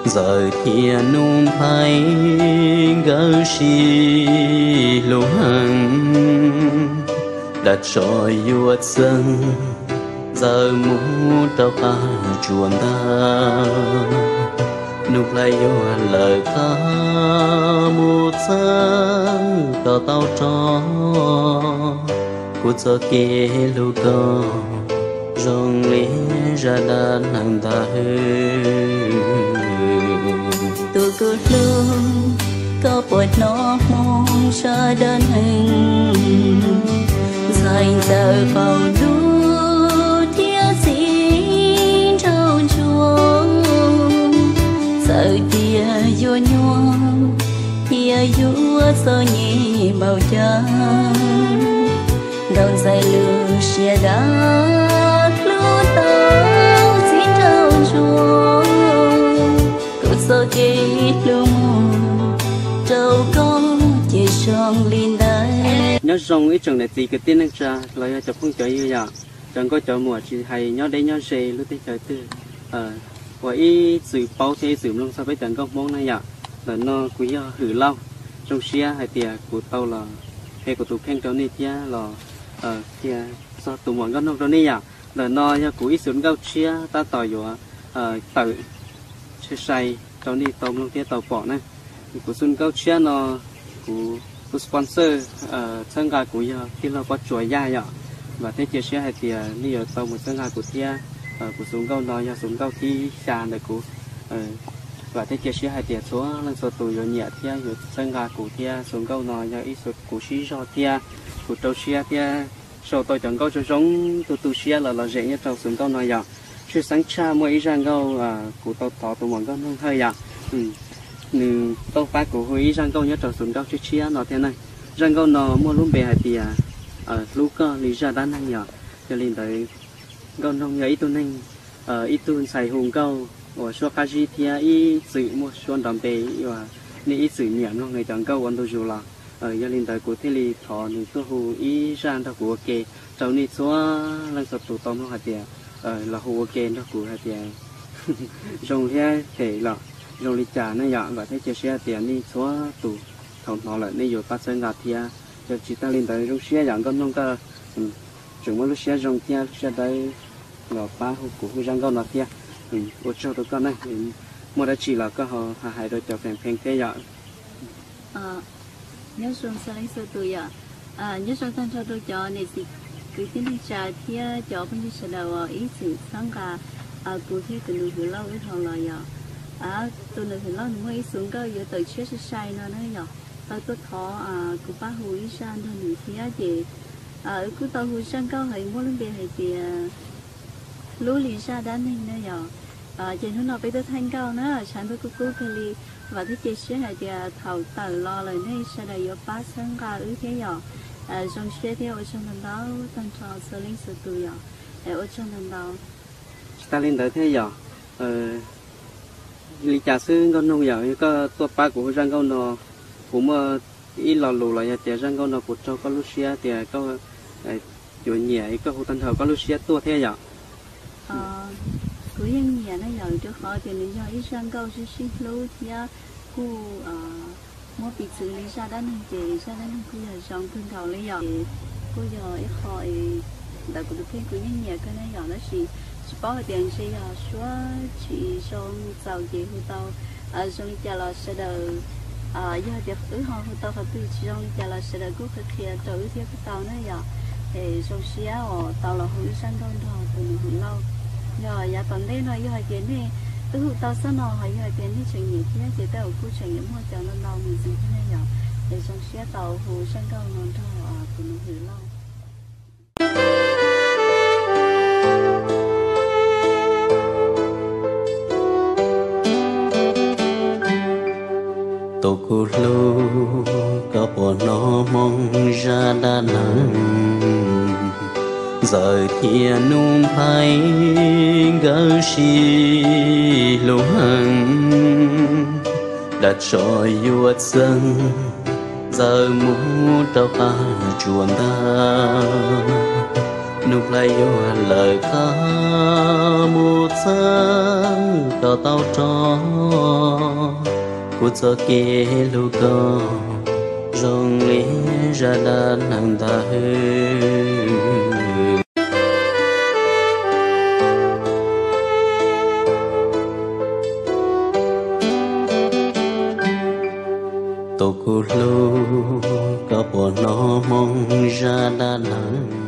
Ntxawm thiab Nuj Nplhaib nkawd sib hlub heev, dab tsov yuav txeeb Ntxawm mus rau qab tsuas ntag. Nuj Nplhaib yuav lawm qab mus txeeb koj tau rov, kuv txoj kev hlub koj zoo li zaj dab neeg ntag. Tus kuv hlub, koj puas hnov hmoo zaj dab neeg ntxhais ntxawm qaum ntuj thiab txiv nraug ntsuag? Txawm tias yuav nyuaj thiab yuav txom nyem npaum cas, nkauj ntxhais lub siab dab hlub tau txiv nraug ntsuag, kuv txoj kev hlub mus rau koj ces zoo li ntawd. Nyob zoo ib tsoom niam txiv kwv tij neej tsa los yog cov phooj cov ywg yom, cov nkauj cov muam tsis hais nyob deb nyob ze lub teb chaws twg uas ib txwm paub thiab ib txwm mloog txog peb cov nkauj Hmoob na yom. Ntawm no kuv yog Hwm Lauj, zoo siab hais tias kuv tau los qhia kuv tus kheej rau nej thiab los qhia txog tus muam Nkauj Noog rau nej yom. Ntawm no yog kuv ib xwm nkauj tshiab tab tom yuav tawm sai sai rau nej tau mloog thiab tau pom na. Kuv xwm nkauj tshiab no, kuv tus sponsor txhawb nqa kuv yog tij laug Pob Tsuas Yaj yom. Vam thiab cia siab hais tias nej yuav tau mus txhawb nqa kuv thiab. Kuv xwm nkauj no yog xwm nkauj thib xya ntawm kuv. Vam thiab cia siab hais tias txhua leej txhua tus yuav nyiam thiab yuav txhawb nqa kuv thiab. Xwm nkauj no yog ib xwm kuv sib zog thiab kuv rau siab thiab sau tau cov nkauj zoo zoo tu tu siab los los zem nyob rau xwm nkauj no yom. Tshwj xeeb tshaj muaj ib zaj nkauj kuv tau thov tus muam Nkauj Noog Hawj yom, nws tau pab kuv hu ib zaj nkauj nyob rau xwm nkauj tshiab tshiab no thiab na. Zaj nkauj no muaj lub npe hais tias hlub koj li zaj dab neeg yom. Yog li ntawd, Nkauj Noog yog ib tug neeg, ib tug ntxhais hu nkauj uas suab qab zib thiab ib txwm muaj suab nrov npe uas nej ib txwm nyiam mloog nws cov nkauj ua ntu zus los. Yog li ntawd kuv thiaj li thov nws tuaj hu ib zaj nrog kuv ua ke rau nej txhua leej txhua tus tau mloog hais tias los hu ua ke nrog kuv hais tias zoo thiab hem los zoo li cas ne yom. Vam thiab cia siab hais tias nej txhua tus thaum hnov lawm nej yuav pab txhawb nqa thiab. Yog tsis tag li ntawd zoo siab yom Nkauj Noog koj tseem muaj lub siab zoo thiab lub siab dawb los pab hu kuv hu zaj nkauj no thiab. Ua tsaug rau koj na, muaj dab tsi los koj ho hais rau cov feem pheej thiab yom. Nyob zoo txhua leej txhua tus yom. Nyob zoo tag nrho rau cov niam txiv kwv tij neej tsa thiab cov phooj ywg sawv daws uas ib txwm txhawb nqa kuv thiab tus nus Hwm Lauj wb thaum los yom. Tus nus Hwm Lauj nws muaj ib xwm nkauj yuav tawm tshiab sai sai no na yom, tau tuaj thov kuv pab hu ib zaj nrog nws thiab ces wb kuj tau hu zaj nkauj hais muaj lub npe hais tias hlub li zaj dab neeg na yom. Ces hnub no peb tuaj thaij nkauj na tshav ntuj kub kub kawg li. Vam thiab cia siab hais tias thaum tawm los lawm nej sawv daws yuav pab txhawb nqa wb thiab yom. Zoo siab thiab ua tsaug ntau ntau tag nrho txhua leej txhua tus yom. Ua tsaug ntau ntau. Tsis tas li ntawd thiab yom, li cas xwb Nkauj Noog yom, yog koj tuaj pab kuv hu zaj nkauj no, kuv muaj ib lo lus los yog tias zaj nkauj no kuv raug koj lub siab tias koj yuav nyiam koj hu tag nrho koj lub siab tuaj thiab yom. Kuv yeej nyiam na yom, rau qhov tias nws yog ib zaj nkauj sib sib hlub thiab kuj muab piv txwv li zaj dab neeg ces zaj dab neeg kuj yog zoo kawg nkaus li yom. Kuj yog ib qho ntawm kuv tus kheej kuv yeej nyiam kawg na yom, tab sis tsis paub hais tias ntshe yog suab tsis zoo txaus ces hu tau zoo li cas los sawv daws, yog tias wb ho hu tau qhov twg tsis zoo li cas los sawv daws kuj qhia qhia rau wb thiab kuj tau na yom. Es zoo siab uas tau los hu ib zaj nkauj nrog tus nus Hwm Lauj. Yog yav tom ntej no yog hais tias nej twb hu tau xwb no ho yog hais tias nej tseem nyiam thiab ces tej zaum kuj tseem yuav muaj cov ntau ntau mus ntxiv thiab na yom. Es zoo siab tau hu zaj nkauj no nrog tus nus Hwm Lauj. Tus kuv hlub, koj puas hnov hmoo zaj dab neeg ntxawm thiab Nuj Nplhaib nkawd sib hlub heev, dab tsov yuav txeeb ntxawm mus rau qab tsuas ntag. Nuj Nplhaib yuav lawm qab Mus txog koj tau rov, kuv txoj kev hlub koj zoo li zaj dab neeg ntawd. Tus kuv hlub, koj puas hnov hmoo zaj dab neeg?